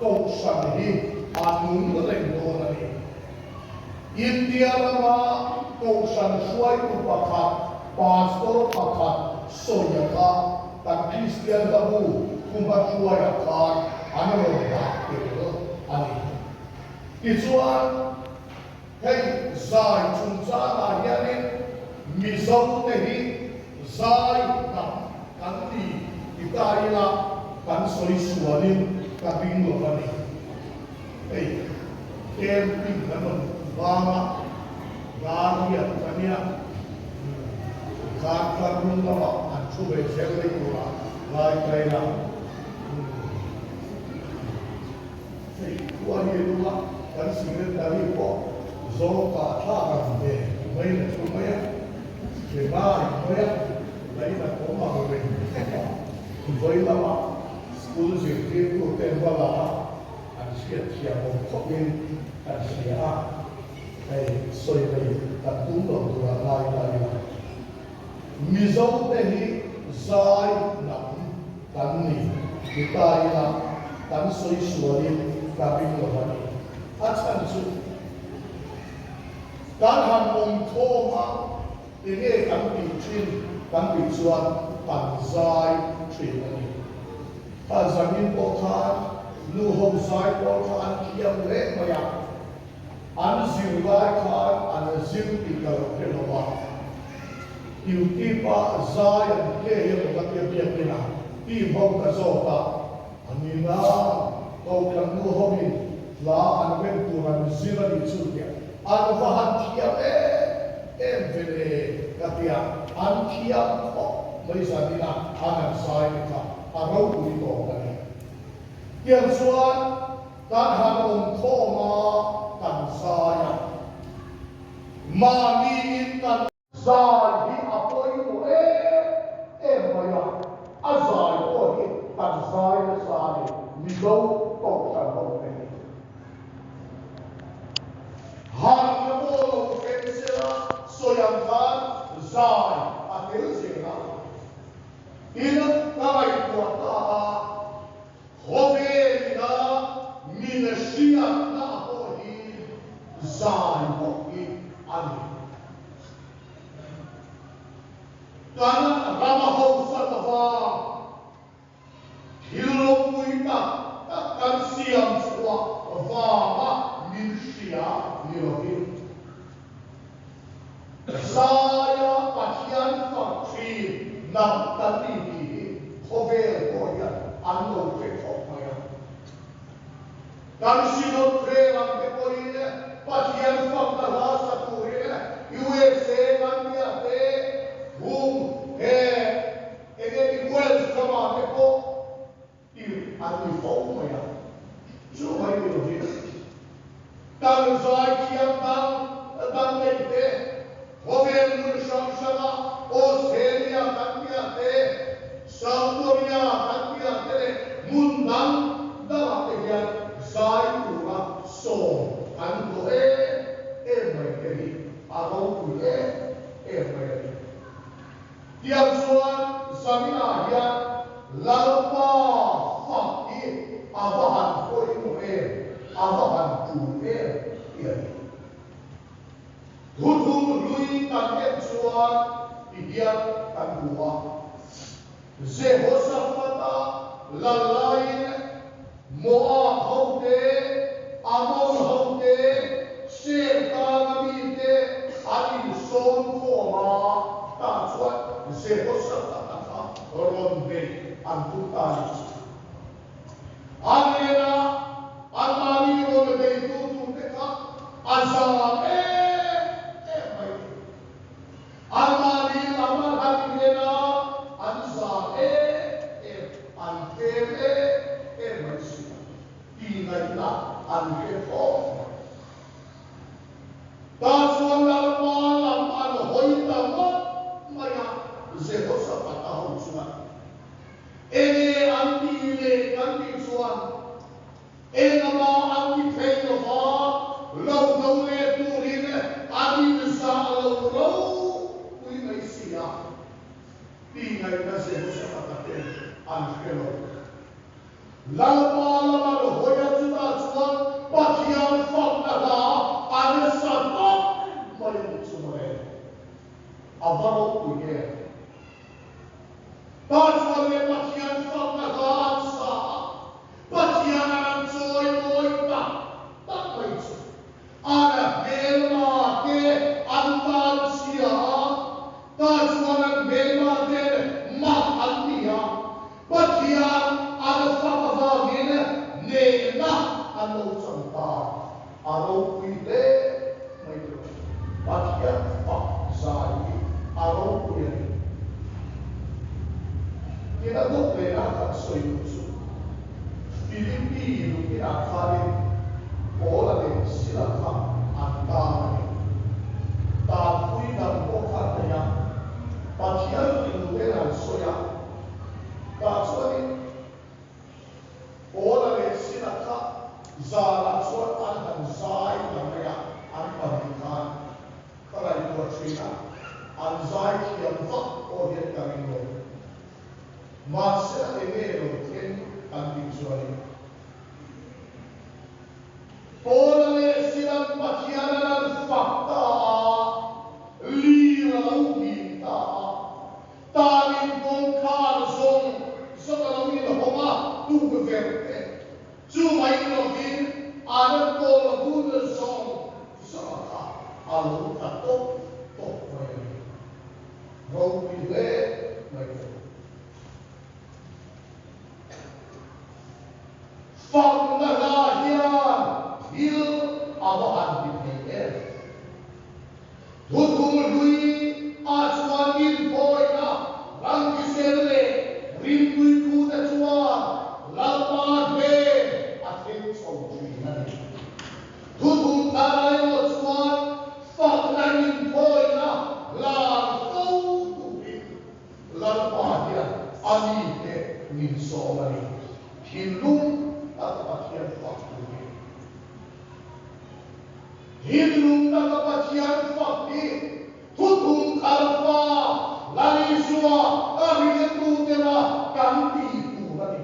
Kohhran hi a nung reng dawn a ni. India rama Kohhran hruaitu pakhat, Pastor pakhat sawia kha kan Kristian hlabu thuma hruaiah khan an rawn dah tel a ni. Tichuan, Hei zai chungchangah hianin Mizote hi zai hnam kan ni ti ta ila kan sawi sualin ka ring lo a ni. Hei camping kan rawn vang a, Dariat ka nia, khan tlar hnung lamah an thu ve zel mai turah ngai ta ila. Hei khua hi lung a, kan secretary pawh zawng kah thlak ang ve mai la thu mai a, hre ngai mai a, lainat awm ang reng khawp a, vawi lamah school zirtirtu ten va la a, an hriat thiam awm khawpin kan hria a, hei sawi mai kan tum lo turah ngai ta ila. Mizo te hi zai hnam kan ni ti ta ila kan sawi sualin ka ring lo a ni. A chhan chu kan han awm khawm a, enge kan tih thin kan tih chuan kan zai thin a ni. Kha zanin pawh khan nu ho zai pawl kha an thiam hle mai a. An zir lai khan an zir tih ka lo hre lo a, YouTube ah zai an play emaw ka tia biakin a team ho ka zawt a, a ni na Kohhran nu ho in hla an rem tur an zir a nih chu tia an va han thiam em em ve le ka tia, an thiam khawp mai zanin a an han zai te kha a ropui tawp a ni. Tiang chuan Kan han awm khawm a, kan zai a. Mahni in kan. Zai hi a pawimawh em em mai a, a zai pawh hi kan zai nasa a ni, Mizo Kohhran ho te hi. Harhna pawh lo thleng sela sawi ang khan zai a tel zel a. Tin, ka ngaihtuah ta a. Khawvelina min hriatna pawh hi zai bawk hi a ni. Kan rama hausa lovang thil ropui tak tak kan siam chhuah vanga min hria ni lovin, Zaia Pathian fak thin hnam kan ni tih hi khawvel pawh hian an lo hre khawp mai a. Kan Synod Prayer ang te pawhin Pathian fakna hla sa turin USA kan nia te, hung he enge ni Wales ramah te pawh Tirh an ni fo mai a, chu mai ni lovin kan zaithiam dang dang neih te, khawvel hmun hrang hranga Australia kan tia te, South Korea kan tia te leh hmun dang dangah te hian zai tura sawm an hlawh em em mai te hi a ropui em em mai a ni. Tiang chuan Zaninah hian Lalpa fak hi a va han pawimawh em, a va han tul em ti a ni. Thuthlung hlui kan en chuan ti hian kan hmu a, Jehoshaphat-a lal laiin Moab hote, Ammon hote, Ser tana mite an insawn khawm a, tah chuan Jehoshaphat-a kha rawn beih an tum ta a ni. A hnena anmahni rawn beitu turte kha a zam em em mai a ni. Anmahni lam an han inhen a, an zam em em, an tlem em em mai si a, tih ngaihna an hre khawp mai. Tah chuan Lalpa lam an hawi ta ngawt mai a, Jehoshaphat-a ho chuan, Enge an tih leh kan tih chuan, Engama an ti thei lova, lo do leh turin an inzah lo ropui mai si a, tih ngaihna Jehoshaphat-a ten an hre lo. Lalpa lama lo hawi a. sawi duh chu Philippi lungin ah khanin Paula leh Sila kha an tang a ni. Tanpui dang pawh kha an nei a, Pathian thu ten an sawi a, tah chuanin Paula leh Sila kha zanah chuan an han zai ta mai a, an pahnih khan ka ngaihtuah thin a, an zai thiam vak pawh hian ka ring lo. Mahse a enge lo thleng kan tih chuanin Paula leh Sila'n Pathian an an fak ta a, lir a lo nghing ta a, tanin kawngkhar zawng zawng a lo inhawng a, tukverh te chu mai lovin an an kawl hun zawng zawng a kha a lo tla tawp tawp mai a ni. Ropui hle mai ka ti. Fakna hla hian thil a va han ti thei em? Thuthung hlui ah chuan inthawina rangkisen leh rimtui khute chuan Lalpa hnen a thleng chho thin a ni. Thuthung thar erawh chuan fakna inthawina hlan fo turin Lalpa hian a mite min sawm a ni. Thinlung taka Pathian fak turin. Thinlung taka Pathian fak hi thuthung thar fa Lal Isua a ringtutena kan tih tur a ni.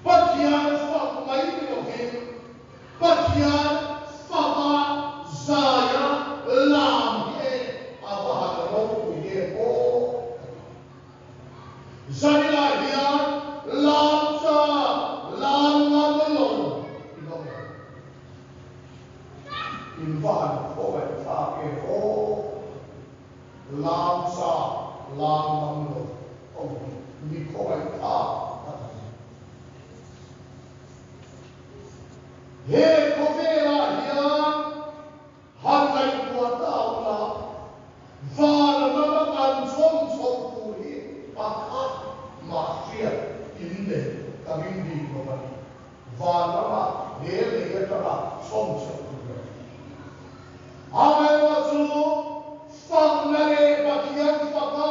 Pathian fak mai ni lovin Pathian faka zaia lam hi e a va han ropui em aw ka ti. Zanila hian lam chak lam ngam lo in awm em? In va han khawngaih thlak em aw ka ti. Lam chak lam ngam lo ho hi mi khawngaih thlak tak a ni. He khawvelah hian han ngaihtuah ta ula, van rama kan chhawm chho tur hi pakhat mah hriat in nei ka ring bik lo a ni. Van rama he lei atanga chhawm chho tur a ni. Amaherawhchu, fakna leh Pathian faka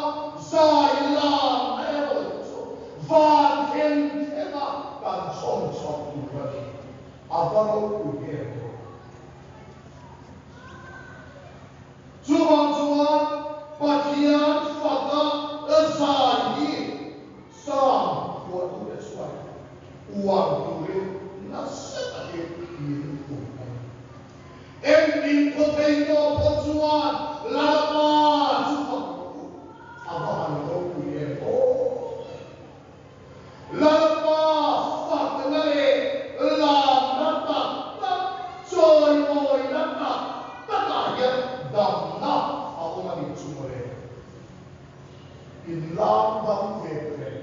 zai lanna erawh hi chu van thleng thlenga kan chhawm chhoh tur a ni. A va ropui em aw! Chuvang chuan Pathian faka zai hi Psalm phuahtute chuan uar turin nasa takin min tum a ni. Engtin khaw thei tawh pawh chuan Lalpa chu fak rawh u, a va han ropui em aw ka ti. Lalpa fakna leh lamna tak tak, chawimawina tak takah hian damna a awm a nih chu mawle. In lam dam ve tawh em?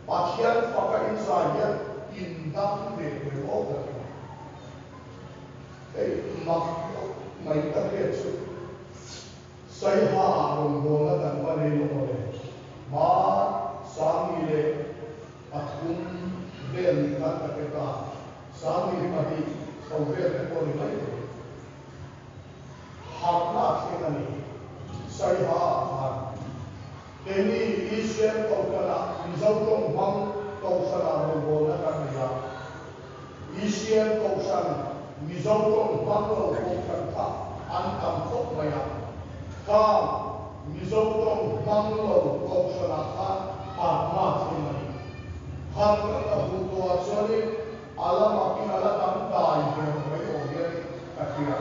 Pathian faka in zai hian in dam ve tawh em aw ka ti. Hei mak deuh mai ka hriat chu Saiha ah rawngbawlna kan va nei lo mawle. Hma Sangni leh pathum vel ni khan ka hre ta. Sangni pahnih chho vel te pawh ni mai thei. Harhna a thleng a ni. Saiha ah khan keini Asian Kohhranah Mizo tawng hmang Kohhranah rawngbawlna kan nei a. Asian Kohhran Mizo tawng hmang lo Kohhran kha an tam khawp mai a. Khang Mizo tawng hmang lo Kohhranah khan harhna a thleng a ni. Harhna ka hmuh tawhah chuanin a la makin a la dangdai ber mai awm hianin ka hria.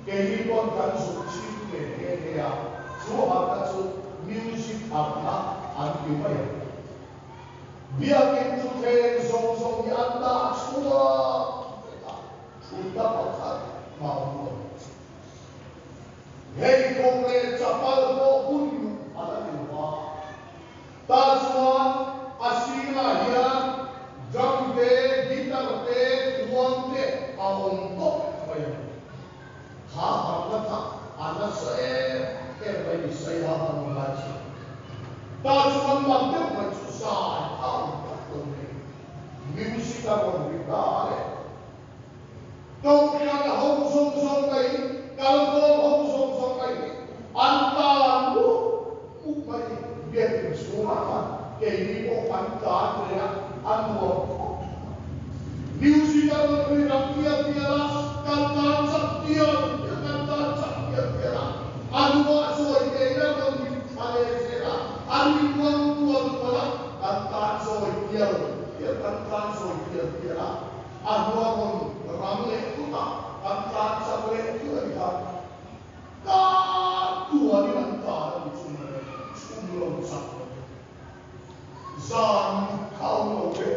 Keini pawn kan zuk chhim ve nghe nghe a, chu harhna chu music harhna an ti mai ang. Biakin thutthleng zawng zawng hi an dah chhuak vek a, thutna pakhat mah awm lo. Pheikhawk leh chapal pawh hun luh a la ni lo va. Tah chuan a sirah hian drum te, guitar te, khuang te a awm tawp mai a ni. Kha harhna kha a nasa em em mai ni Saiha kha. tlan zawi pial pial a, a hnua rawn rang leh thut a, kan tlan chak leh thut a ni kha. Kar tuanin an tlan a ni chu mawle, chhum lo chak lo. Zan mut kha a awm lo ve.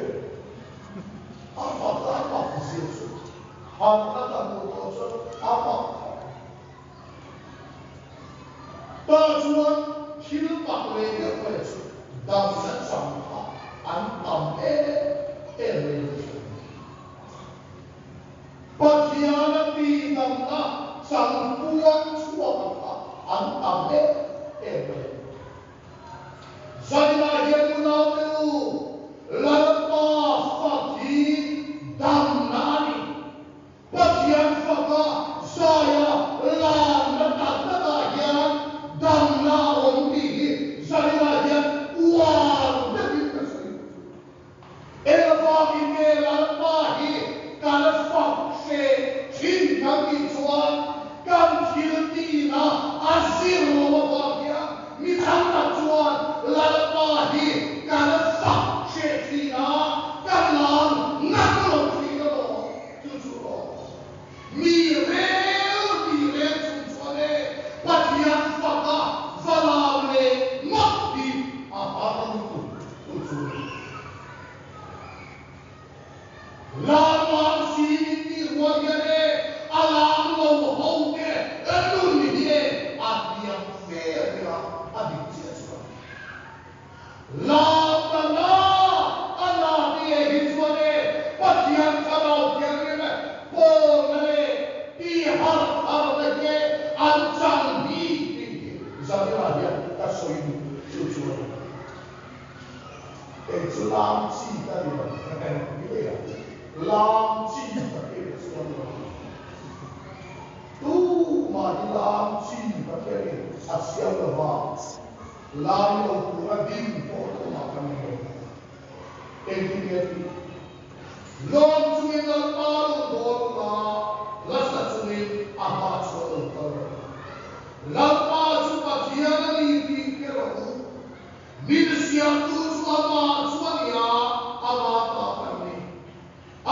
A mak a mak zia chu harhna ka hmuh tawh chuan a mak khawp. Pa chuan thil mak leh deuh mai chu damna chang kha an tam em em mai in ka hria. Pathiana tihdamna chang puang chhuak kha an tam em em mai. Zainah hian unaute u, Lalpa fak hi damna a ni. Pathian faka zaia lamna tak takah hian damna a awm tih hi zainah hian uar deuhin ka sawi duh chu. Engvangin nge Lalpa hi kan fak hre thin kan tih chuan kan thil tihna a zir lo avang hian mi tam tak chuan Lalpa hi kan fak hre thin a, kan lam ngam lo thin alawm. Chu chu rawh. Mi rel mi rel chung chuan e Pathian faka va lam leh ngawt hi a har lutuk chu chu ni. Lam lam si min tih rual hian e a lam lo ho te nun hi e a hniam fe a nia a dik chiah chuan. Lam na na a na ti e hi chuan e Pathian Thlarau Thianghlim e pawlna leh ti har thar na hi e an chang bik tih hi Zanina hian ka sawi duh chu chu a ni. Kei chu lam chi ka ni lo ni mai a, lam chi ka tih ka chuan lo. Tumah hi lam chi Pathianin a siam lo va. Lam lo tura ding pawh tumah kan ni lo. Engtin nge tih? Lawm chungin Lalpa rawn dawn ula, lasa chungin a hma chhuah lo kal rawh u. Lalpa chu Pathian a ni tih hre rawh u. Min siamtu chu amah chu a ni a, amah ta kan ni.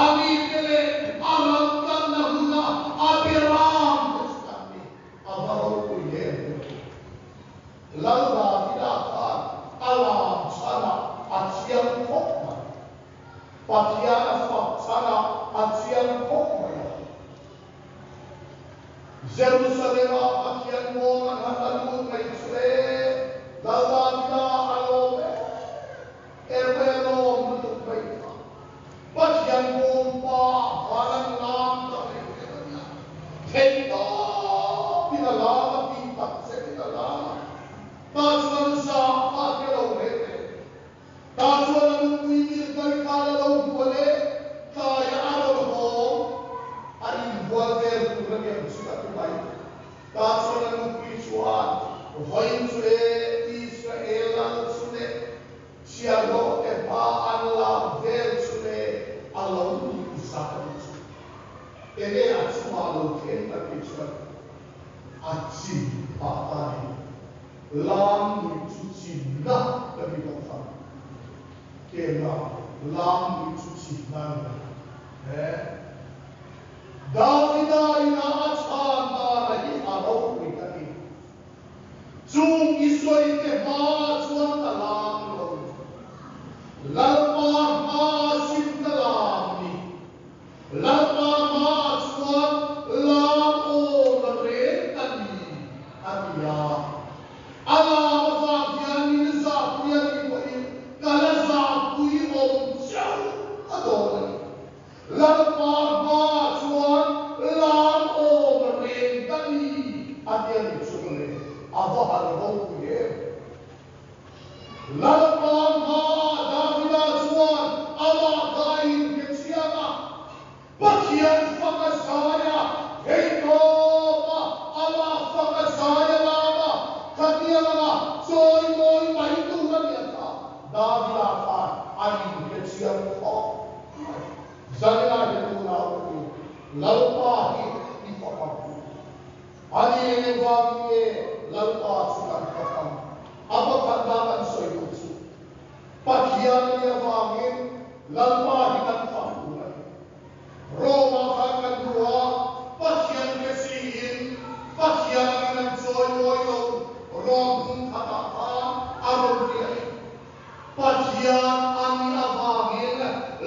A mite leh a ram tlanna huna a beram te chu kan ni. A va ropui em em. Lal Davida khan a lam chhanah a chiang khawp mai. Pathian a fak chhanah a chiang khawp mai a. Jerusalem-ah Pathian mawng an han la lut mai chu e, Lal Davida a lawm em em mai, a lawm lutuk mai kha. Pathian bawmpa khan an lam ta mai te a nia. Theihtawpin a lam a, tih tak zetin a lam a. Tah chuan zah kha a hre lo reng reng. Tah chuan a nupui Milkal khan a lo bual e, tlaiah a rawn hawng, a inbual vel tur a niang chu ka ti mai. Tah chuan a nupui chuan, Vawiin chu e, Israel lal chu le, Chhiahhlawh te hma an lak vel chu le a lo nih zak a nih chu. Enge a chungah lo thleng ta tih chuan a chim phah ta a ni. Lam nuih chu chimna ka ti bawk kha. Kemna lam nuih chu chimna a ni mai. He Davida ina a chhan dana hi a ropui ka ti. Chung i sawi te hma chuan ka lam lo. Lalpa hma sin ka lam ni. Lalpa hma chuan lam awm reng ka ni, a ti a. A lam avang hian min zahpui a nih pawhin ka la zahpui awm chauh a dawn a ni. Lalpa hma chuan lam awm reng ka ni a ti a nih chu mawle, a va han ropui em! Lalpa hma Davida chuan amah kha a inhre chiang a, Pathian fak a zai a, theihtawp a amah fak a zai a lam a, khatiang anga chawimawi mai tur a nia kha Davida khan a inhre chiang khawp. Zanina hi tunah u Lalpa hi i fak ang u. A ni eng eng vangin nge Lalpa chu kan fak ang? A pakhatna kan sawi duh chu Pathian a nih avangin Lalpa hi kan fak tur a ni. Rome-ah khan kan hmu a, Pathian hre siin Pathian angin an chawi mawi lo, Rome hmun khatah khan a rawn ti a ni. Pathian a nih avangin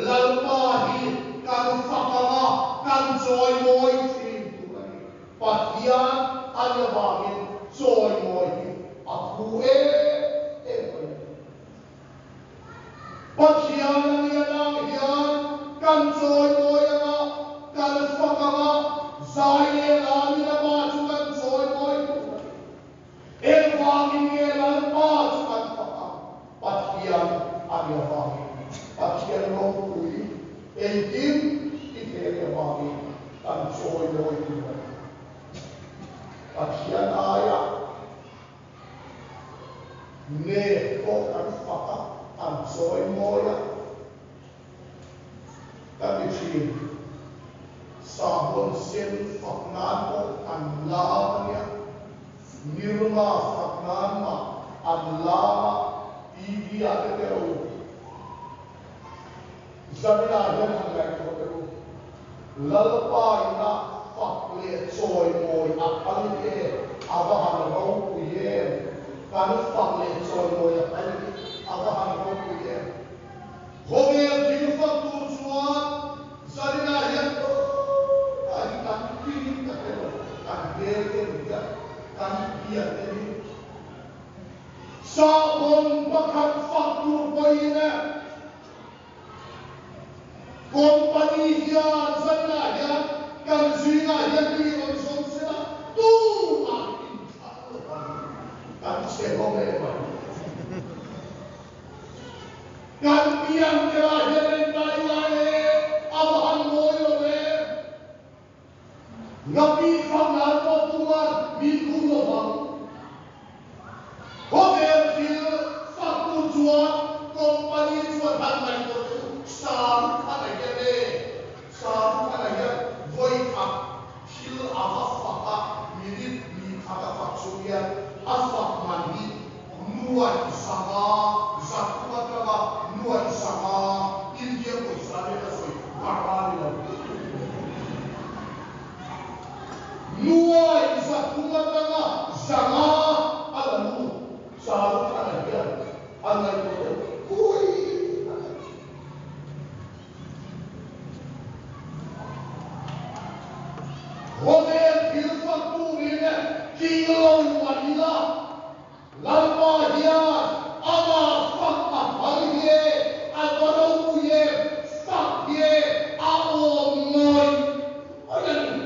Lalpa hi kan fak ang a, kan chawi mawi thin tur a ni. Pathian a nih avangin chawi mawi hi a phu em em mai a ni. Pathian a nih alang hian kan chawi mawi ang a, kan fak ang a, zai leh lamin amah chu kan chawi mawi tur a ni. Engvangin nge Lalpa chu kan fak ang? Pathian a nih avangin, Pathian ropui engkim i thei a nih avangin kan chawi mawi tur a ni. Pathian aia Nek pawh kan fak a, kan chawi mawi a, ka ti thin. Sahbawn sen fak nan pawh an lam a nia, Nirma fak nan mah an lam a, TV ah te te ro. Zaninah hian han ngaihtuah teh u, Lalpa ina fak leh chawimawi a phal hi a va han ropui em? Kan fak leh chawimawi a phal hi a va han ropui em? Khawvel thil fak tur chuan zaninah hian tunah hi kan tling ta tel lo, kan hmel en hian, kan pian en hi. Sahbawn pakhat fak tur pawhin Company hian zanah hian kan zingah hian mi rawn zawm sela tumah inthlah lo ang kan che hlawm em mai. Kan pian terah hian en ta ila e a va han mawi lo em. Ngapi fak nan pawh tuman min duh lo vang. Khawvel thil faktu chuan company chuan han ngaihtuah teh u, Shahrukh Khan a hian e, Shahrukh Khan a hian vawi khat thil a va fak a, minute hnih khat a fak chung hian a fak man hi nuaih 500, 300 atanga nuaih 500 India pawisa nen a sawi Burma ni lo. Nuaih 300 atanga 500 a la lut Shahrukh Khan a hian a ngaihtuah deuh pui a ni. Khawvel thil fak turin tling lo mah ila, Lalpa hian amah fak a phal hi e, a va ropui em, fak hi e, a awm ngawih ngawih a ni.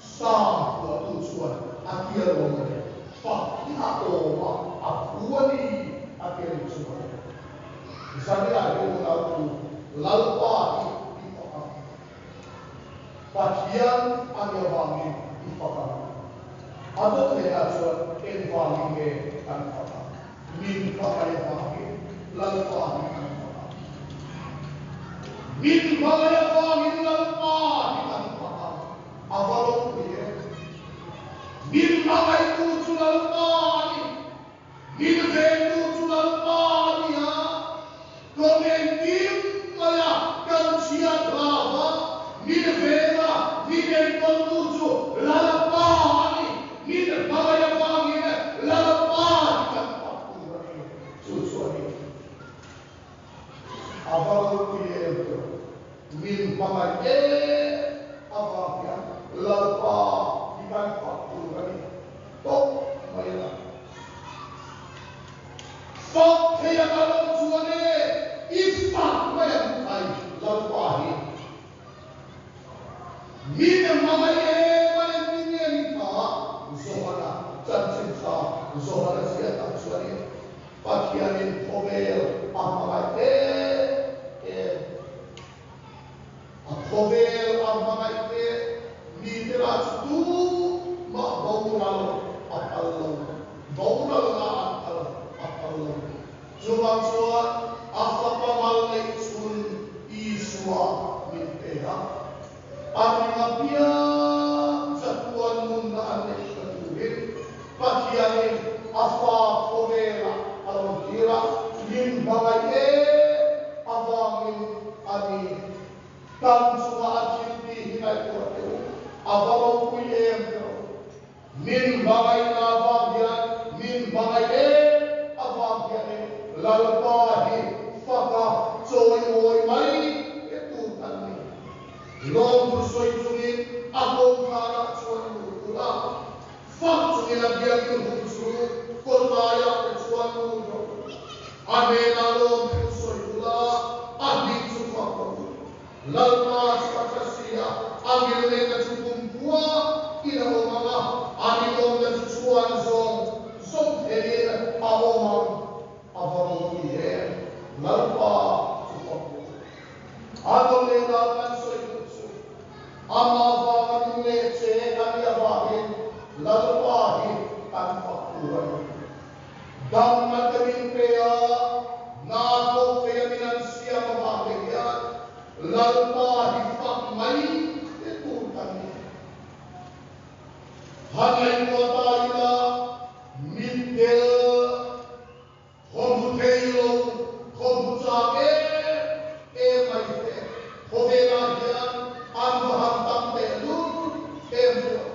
Sam phuahtu chuan a tia lo maw le, fak hi a awm a, a phu a ni, a tia ni chu maw le. Zaniah hian unautu Lalpa hi i fak ang. Pathian a nih avangin i fak ang. A dawt lehah chuan engvangin nge kan fak ang? Min hmangaih avangin Lalpa hi kan fak ang. Min hmangaih avangin Lalpa hi kan fak ang. A va ropui em! Min hmangaihtu chu Lalpa a ni. Min ventu chu Lalpa a ni a, kawng engkim maia kan chhiat hlau a, min ven a, min enkawltu chu Lalpa a ni. Min hmangaih avangin Lalpa hi kan fak tur a ni. Chu chu a ni. A va ropui em tawh. Min hmangaih em avang hian Lalpa hi kan fak tur a ni tawp mai a. Fak thei a kal awm chuan e, i fak mai ang khai Lalpa hi. Min hmangaih em a engtin nge ni kha Johana chanchin tha Johana ziakah chuanin Pathianin khawvel a hmangaih em em. A khawvel a hmangaih te mite lah chu tumah boral a phal lo, boral na an phal a phal lo. Chuvang chuan a fapa mal neih chhun Isua min pe a, a ring apiang chatuan nunna an neih hna turin Pathianin a fa khawvelah a rawn tir a, min hmangaih em avangin. Kan chunga a thil tih hi ngaihtuah teh u, a va ropui em ti rawh u. Min hmangaihna avang hian, min hmangaih em avang hianin Lalpa hi faka chawimawi mai te tur kan ni. Lawmthu sawi chungin a kawngkharah chuan lut ula, fak chungin a biakinn hun chu kawtlaiah te chuan lut rawh u. A hnenah lawmthu sawi ula, a hming chu fak rawh u. Lalpa chu a tha si a, a ngilneihna chu kumkhua in a awm ang a, a rinawmna chu chhuan zawng zawng thlengin a awm ang. A va ropui em! Lalpa chu fak rawh u. A dawt leh dan kan sawi duh chu, amah vanga nung leh che a nih avangin Lalpa hi kan fak tur a ni. Damna te min pe a, hna thawk thei a min an siam avang te hian Lalpa hi fak mai te tur kan ni. Han ngaihtuah ta ila mitdel Khawhmu thei lo, khawhmu chak em em mai te khawvelah hian an va han tam teh lul em chu lo.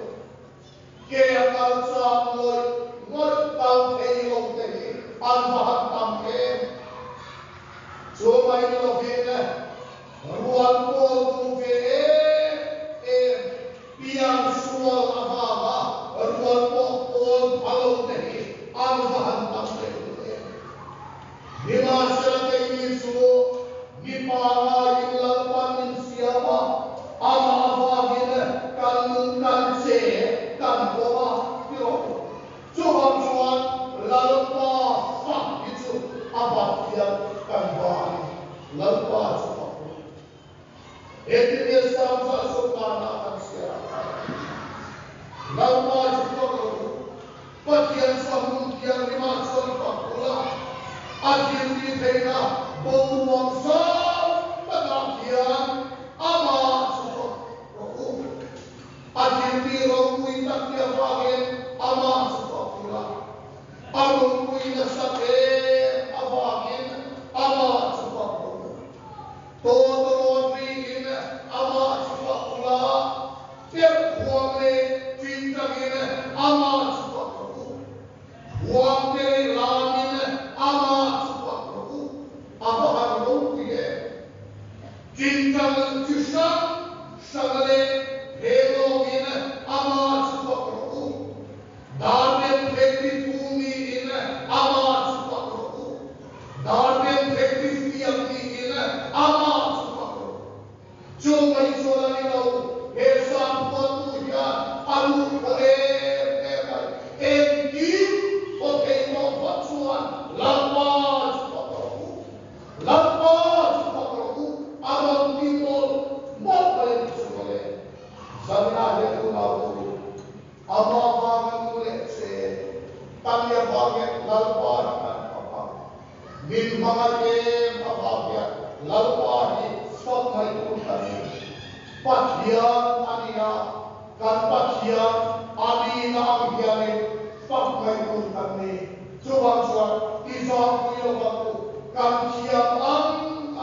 Ke a kal chak ngawih ngawih kal thei lo te hi an va han tam em. Chu mai ni lovin rual pawl duh ve em em Pian sual avanga rual pawh pawl pha lo te hi an va han tam leh duh em? Nimahsela keini chu mipa ngaiin Lalpan min siam a, amah avangin kan nung kan che kan awm a ti rawh u. Chuvang chuan Lalpa fak hi chu a bat hian kan va a ni. Lalpa chu fak rawh. Engtin nge Psalms ah sawrkarna kan chhiar ang kha? Lalpa chu fak lo u, Pathian chu a hmun thianghlimah chuan fak ula, a thiltih theihna boruak zau takah khian amah chu fak rawh u. A thiltih ropui tak te avangin amah chu fak ula, a ropui nasat em avangin amah chu fak rawh u. Tawtawrawt riin amah chu fak ula, perh khuang leh ṭingṭangin amah chu fak rawh u. Khuang te leh lamin amah chu fak rawh u. A va han ropui em! Ṭingṭang chi hrang hrang leh phenglawngin amah chu fak rawh u. Darben thei ri thu niin amah chu fak rawh u. Darben thei ri fiak niin amah chu fak rawh u. Chu mai chuan a ni lo, he Sangpuantu hian a luh thaw em em mai. Engkim thaw thei tawh phawt chuan Lalpa chu fak rawh u. Lalpa chu fak rawh u, a rawn ti mawlh mawlh mai a nih chu mawle. Zanina hian unau u, Amah vanga nu leh che kan nia vang hian Lalpa hi kan fak a, min hmangaih em avang hian Lalpa hi fak mai tur kan ni. Pathian a nia, kan Pathian a nihna ang hianin fak mai tur kan ni. Chuvang chuan i zahpui lovang u, kan thiam ang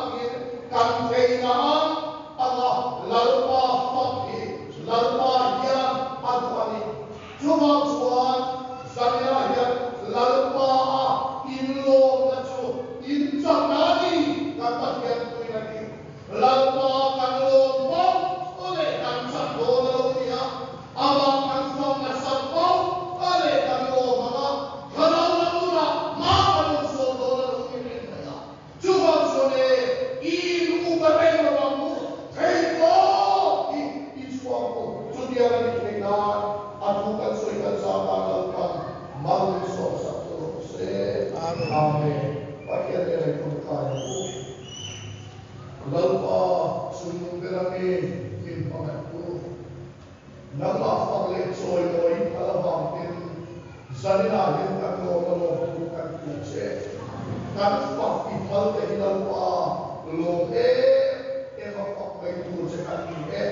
angin kan theihna ang anga Lalpa fak hi Lalpa hian a duh a ni. Chuvang chuan zanina hian Lalpa a inlawmna chu inchakna a ni, kan Pathian thuin a ti. Lalpa kan lawm pauh leh kan chak dawn a lo ni a, amah kan fam nasat pauh leh kan lawm ang a, thlarau lam nunah hma kan lo sawn dawn a lo ni reng mai a. Chuvang chuan e, i in upa reng lo ang u, thei tawp hi i chhuak u. Chutiang a nih theih nan a thu kan sawi kan zah dan Lalpan mal min sawmsak tur rawh se. Amen. Pathian nena i tawngtai ang u. Lalpa chungnung ber a mi min hmangaihtu, nangmah fak leh chawimawi i phal avangin zaninah hian kan lawm a lawmthu kan hria che. Kan fak i phal te hi Lalpa lawm em em a fak mai tur che kan ni e.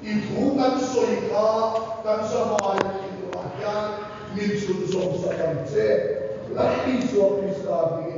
I thu kan sawi kha kan zavai thinlungah hian min chhunzawm sak ang che. Lal Isua Krista hmingin.